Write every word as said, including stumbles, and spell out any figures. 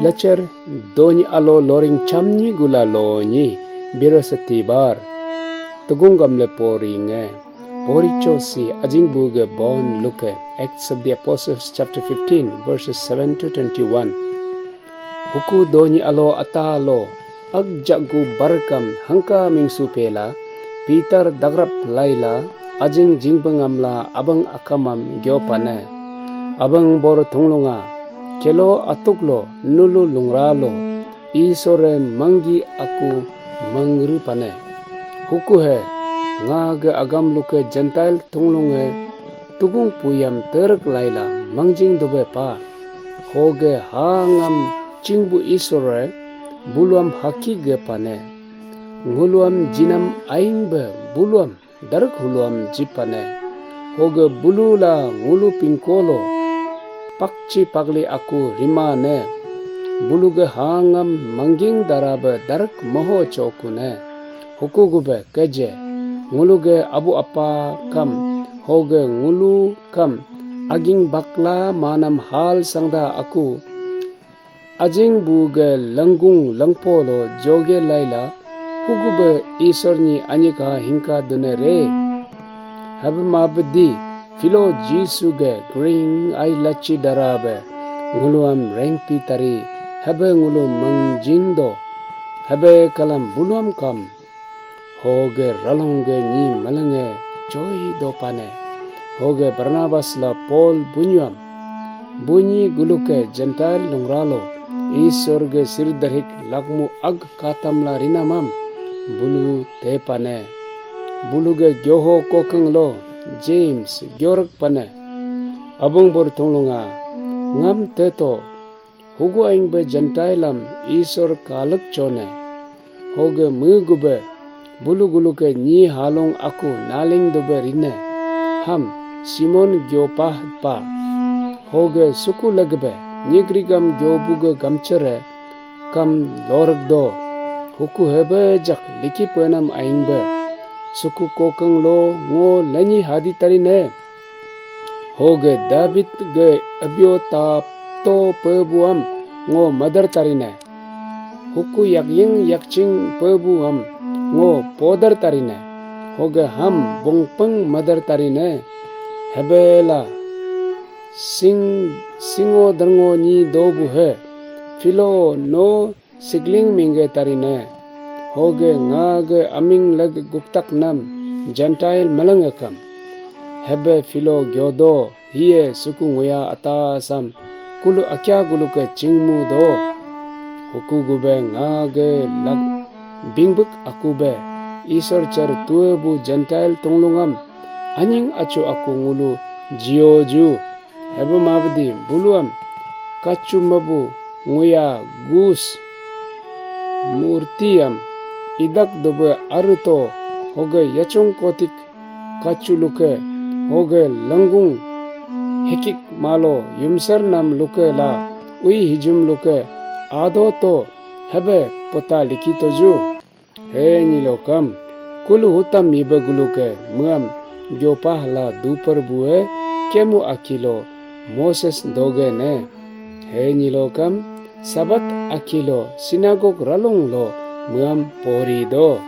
Lecher donyi alo loring chamnyi gula lonyi, Birasatibar. Tugung gamle pori nge. Pori chosi ajing buge bon luke. Acts of the Apostles chapter fifteen, verses seven to twenty-one. Huku donyi alo ata lo, ag jagu barkam hangka mingsu pela, Peter dagrap laila, ajing jingbengamla abang akamam gyopane. Abang bor tunglunga, kelo atuklo, nulu lungralo, Isore manggi aku mangri pane. Huku he, nga ge agam luke Gentile tunglunge, tugung puyam terek laila mangjing dobe pa. Hoge hangam chingbu Isore buluam haki ge pane. Nguluam jinam aing be buluam darak huluam jipane. Hoge bulu la ngulu pingkolo pakchi pagli aku rimane. Bulu ge hangam mangging darabe darak moho chokune. Huku gube keje. Ngulu ge abu apa kam. Hoge ngulu kam. Aging bakla manam hal sangda aku. Ajing bu ge langgung langpo lo joge laila, hugube Isor ni anyika hingka dune re. Habe mabdi, filo Jisu ge gring ai lachi darabe, nguluam rengpi tari, habe ngulu mangjing do, habe kalam buluam kam. Hoge ralong ge nyi malenge choi do pane. Hoge Barnabas la Paul bunyuam. Bunyi guluke Gentile lungralo. Isor ge sirdarhik lakmu ag katam la rinamam. Bulu te pane. Bulu ge gyoho kokeng lo. James gyorek pane. Abung bor tunglunga. Ngam teto. Hugu aing be Gentile am Isor kalek chone. Hoge me gube bulu guluke nyi halong aku naling dube rine. Ham Simon gyopah pa. Hoge suku legebe nyigrigam gyobuge gamchere kam lorek do. Huku hebe jak liki penam aing be. Suku kokeng lo ngo lenyi hadi tarine. Hoge David ge abio tap to pebuam ngo madar tarine. Huku yakying yakching pebuam ngo podar tarine. Hoge ham bongpeng madar tarine. Hebela sing singo darngo nyi dobu he. Filo no sikling mingge tarine. Hoge nga ge aming leg guktak nam Gentile meleng ekam. Hebe filo gyodo hiye suku nguya atasam kulu akya guluke chingmu do. Huku gube nga ge lag bingbek aku be Isor cher tue bu Gentile tunglungam anying acu aku ngulu jioju. Hebe mabdi buluam kacu mabu nguya gus murtiam idak dobe aruto hoge yacung kotik kacu luke hoge langgung hekik malo yumsar nam luke la ui hijum luke ado to hebe pota likitoju. He nyilokam, kulu hutam mibe guluke muam gyopah la dupar bue kemu akilo Moses doge ne. He nyilokam, Sabat akilo sinagog ralung lo muam pori do.